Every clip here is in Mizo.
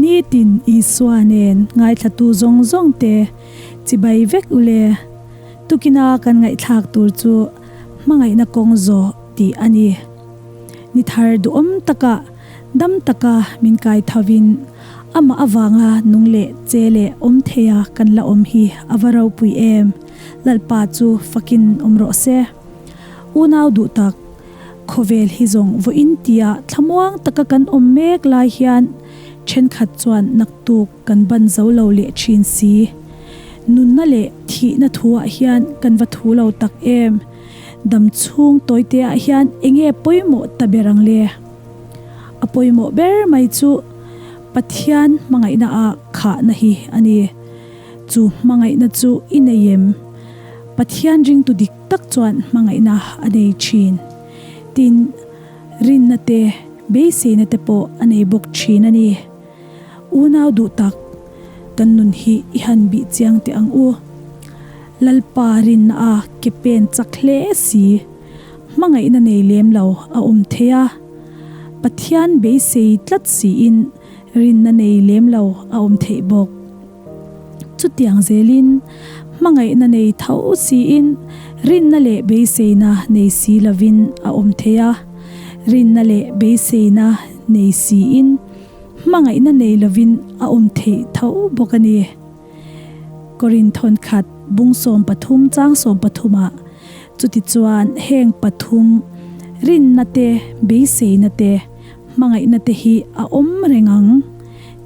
Nitin Isua nen ngaithlatu zawng zawng te chibai vek u le. Tukina kan ngaihthlak tur chu hmangaihna kawng zawh tih a ni. Ni thar duhawm taka dam taka min kai thovin amah avanga nung leh che leh awm theia kan la awm hi a va ropui em! Lalpa chu fakin awm rawh se. Unau duh tak, khawvel hi zawng vawiin tia thlamuang taka kan awm mek lai hian thenkhat chuan naktuk kan ban zo lo leh thin si. Nunna leh thihna thuah hian kan va thu lo tak em? Dam chhung tawite ah hian enge pawimawh ta ber ang le? A pawimawh ber mai chu Pathian hmangaihna ah khahna hi a ni. Chu hmangaihna chu i nei em? Pathian ringtu dik tak chuan hmangaihna a nei thin. Tin, rinna te, beiseina te pawh a nei bawk thin a ni. Unau duh tak, kan nun hi i han bih chiang teh ang u. Lalpa rinna a ke pen chak hle si, hmangaihna nei lem lo a awm thei a. Pathian beisei tlat siin rinna nei lem lo a awm theih bawk. Chutiang zelin, hmangaihna nei tho siin rinna leh beiseina nei si lovin a awm thei a. Rinna leh beiseina nei siin hmangaihna nei lovin a awm theih tho bawk a ni. Korinthon khat bung 13 chang 13 ah chutichuan heng pathum rinna te, beiseina te, hmangaihna te hi a awm reng ang.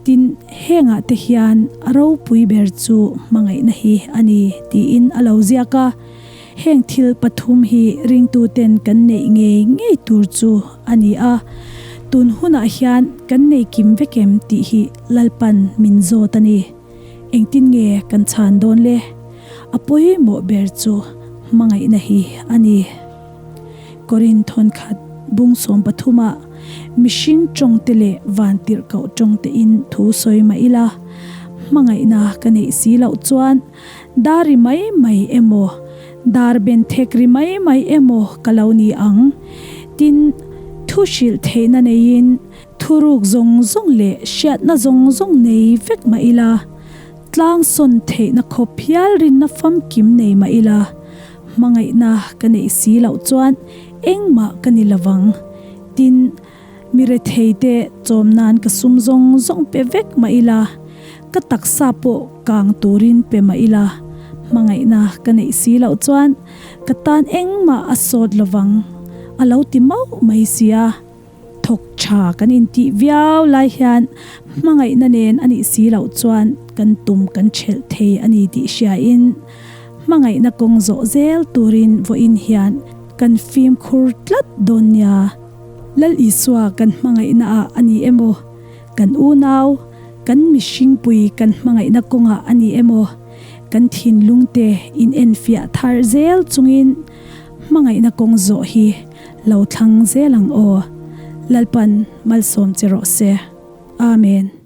Tin, hengah te hian a ropui ber chu hmangaihna hi a ni tiin a lo ziak a. Heng thil pathum hi ringtuten kan neih ngei ngei tur chu a ni a, tun hunah hian kan nei kim vek em tih hi Lalpan min zawt a ni. Engtin nge kan chhan dawn le? A pawimawh ber chu hmangaihna hi a ni. Korin thawnkhat bung 13 ah mihring tawngte leh vantirhkoh tawngtein thu sawi mah ila, hmangaihna ka neih si loh chuan Dar ri mai mai emaw, dar ben thek ri mai mai emaw ka lo ni ang. Tin, thu hrilh theihna neiin thuruk zawng zawng leh hriatna zawng zawng nei vek mah ila, tlang sawn theihna khawp hial rinna famkim nei mah ila, hmangaihna ka neih si loh chuan engmah ka ni lovang. Tin, Mi retheite chawm nan ka sum zawng zawng pe vek mah ila, ka taksa pawh kang turin pe mah ila, hmangaihna ka neih si loh chuan ka tan engmah a sawt lovang a lo ti mauh mai sia. Thawk tha kan intih viau lai hian hmangaihna nen a nih si loh chuan kan tum kan thelh thei a ni tih hriain hmangaihna kawng zawh zel turin vawiin hian kan fimkhur tlat dawn nia. Lal Isua kan hmangaihna ah a ni emaw, kan unau, kan mihringpui kan hmangaihna kawngah a ni emaw, kan thinlungte in enfiah thar zel chungin hmangaihna kawng zawh hi lo thlang zel ang aw. Lalpan malsawm che rawh se. Amen.